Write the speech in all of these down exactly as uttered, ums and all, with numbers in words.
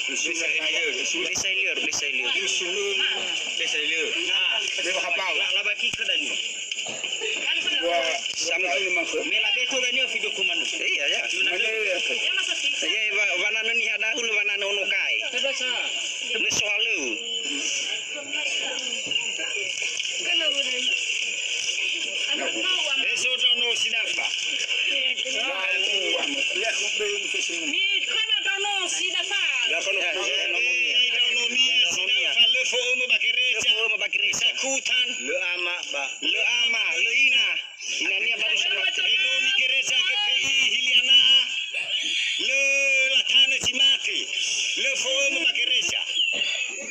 Desa Hilir, Desa Hilir, Desa Hilir. Desa Hilir. Ah, dia bakapau. La, la baki ke Daniel. Dua, sampai lima ke. Me la beto Daniel video komando. Iya, ya. Mana ya? Ya, ba, ba na niha dahulu, ba na ono kai. Me soalö. Eso ndraono si dafa. Mikana ndraono si dafa. Ndraono mia si dafa, lö fo'ömö ba gereja. Lö fo'ömö ba gereja. Sakutan. Lö ama ba. Lö ama, lö ina. Inania baru semua. Elo mi gereja G P I Hiliana'a. Lö latanö zi mate. Lö fo'ömö ba gereja.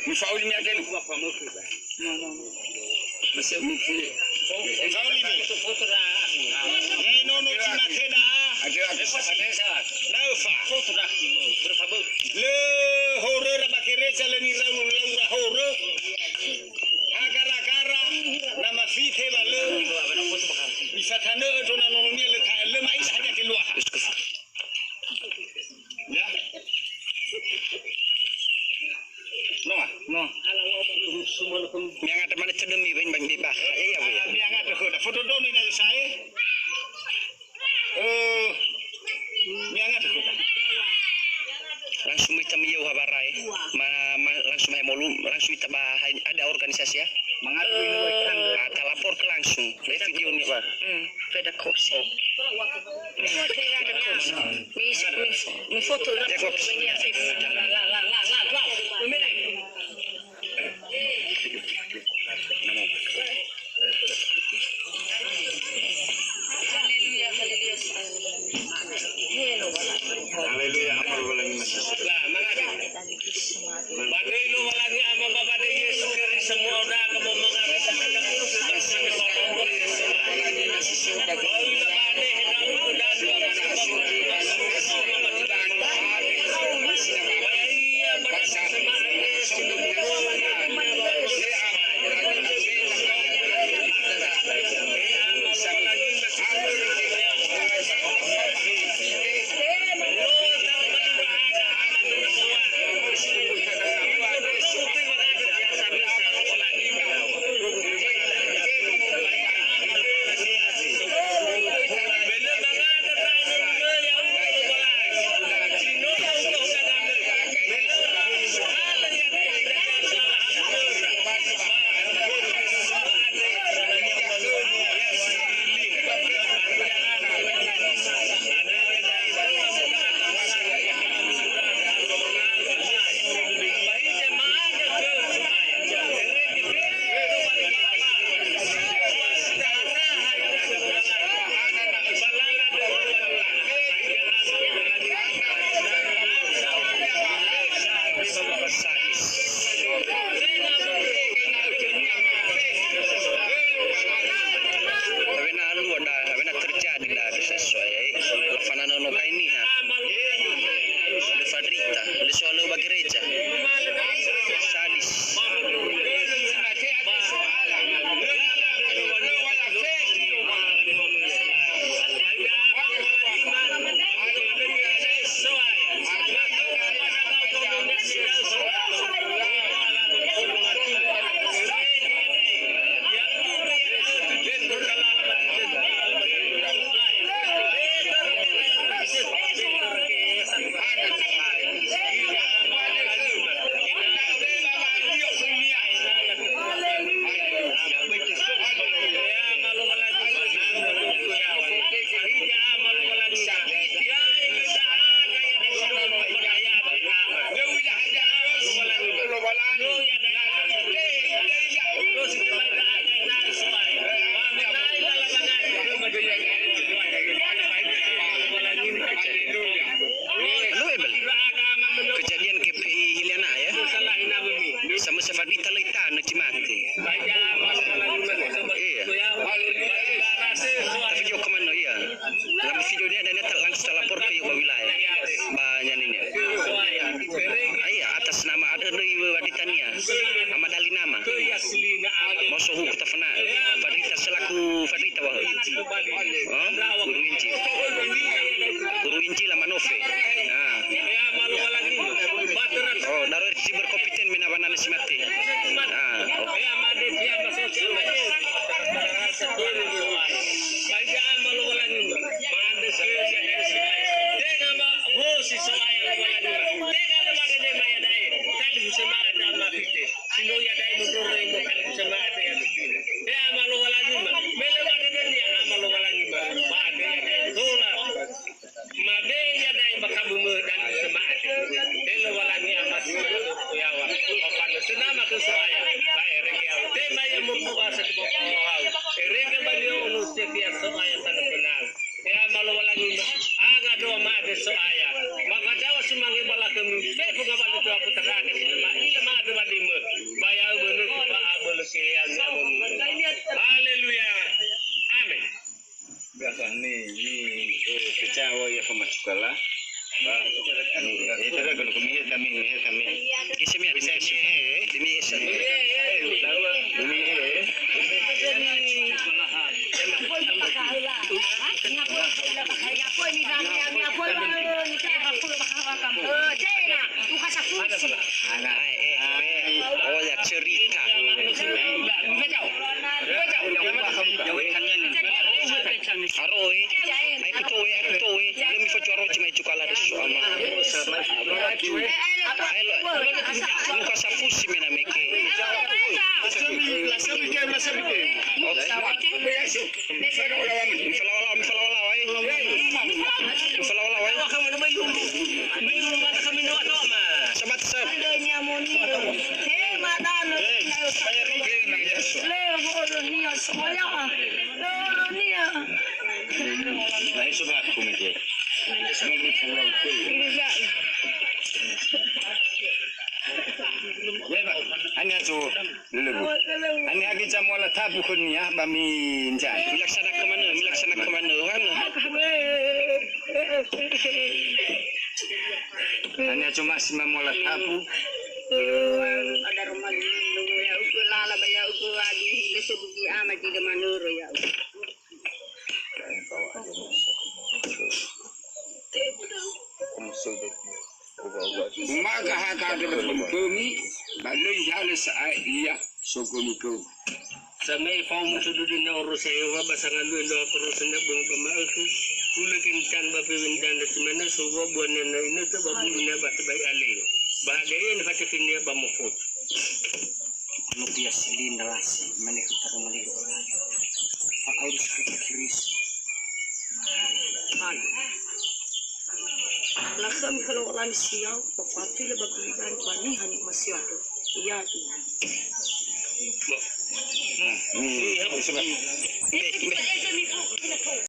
Mifauli mi agelu. Fauli mi. Ya'e nono zi mate da'a. Da'ö fa. Lö horöra ba gereja, lö nirau laura horö. Ha gara-gara, na mafithe wa lö. Ifatanö'ö ndrö na nononia lö ta-, lö ma'ila hadia geluaha. Ya. Noa, no. Miangata mana cedemi bain bain beba. Iya, Bu, ya. Miangata khöda. Foto dono ina saya. Eh, miangata khöda. Langsung ita miyeu habara, eh. Ma, ma, langsung hai molu, langsung ita ba hai ada organisasi, ya. Mangatu ina wai kang. Ah, ta lapor ke langsung. Live video ni, Pak. Hmm, beda kos. Oh. Beda kos. Mi, mi, mi foto. Ya, kos. Haleluya, haleluya. Haleluya, haleluya. Lah, mangadu. Ba döi Lowalangi Ama ba ba döi Yesu Keriso mu'aoda ka ba mangadu. Awena alua da, awena terjadi da, bisa sesuai, eh. Lafana nono kai niha. De Fadrita, de soalö ba gereja. Sadis. Kejadian G P I Hiliana'a, ya. Sama Fadrita lö itanö zi mate. Iya. Video komando, iya. Dalam video ini ada nyata langsung ta lapor ke ba wilayah. Ba nyaninia. Ah, iya, atas nama ada döi Fadritania. Ama Dali nama. Mau so huku tafana. Fadrita selaku Fadrita wahö. Oh, guru Injil. Guru Injil ama nofe. Ah. Oh, Berkapiten mena wanana si mate. Ah, oh. Made ia da'e ba kabu mö dan sema'ati. Te Lowalangi Ama Tuhan yaŵa. Ba fanö senama ke So'aya. Ba erege au. Tema ia mukuasa ke bawa au. Erege ba li'o onu setia So'aya tanö kenal. Ya Ama Lowalangi ma. Aga doa ma'ade So'aya. Maka dawa sumange balakhömi. Fefu ngawalö doa putra ke sinema. Ila ma'ade ba limö. Ba ya'ö bölö ke ba abölö ke ya ni amoni. Haleluya. Amin. Biasa ni, ni, eh, pecah wa ya sama cukala. Ba, ni, eh, tada kalau kami, kami, kami. Kami, eh. Kami, eh. Ana, eh, eh, oh ya cerita. Aro, eh. Ai kuto, eh, ai kuto, eh. Lö mifacoa roci mai cukala de So'aya. Aelo. Muka safusi mena meke. Oh. Mifalawalawa, mifalawalawa, eh. Mifalawalawa, eh. Samat, samat. Ani ato lelebu. Ani agi jamola tabu khönia ba mi njani. Milaksanakan manö, milaksanakan manö, hana. Ani ato masih mamola tabu. Ada rumah dulu ya uku lala ba ya uku adi hile sebuti ama tidak manuru ya. Umaga haka dödömi, ba lö ihale sa'ae ia sogoni khöu. Same'e fao musudu dina oro saewa ba sangalui ndo akoro senda bung ba ma'ökhö. Ulö kentan ba pewin danda si manö sowa buana na inötö ba bulu na ba tebai ale. Ba hagaia na fatekinia ba mofot. Lobia si linda lasi, mane khöta Romaliho. Fa'aurus khöta Kristo. Lakhömi khö Lowalangi si ya'o, ba fa'atulö ba gulidanö ba niha ni'omasi'ö andrö. Ya'ia.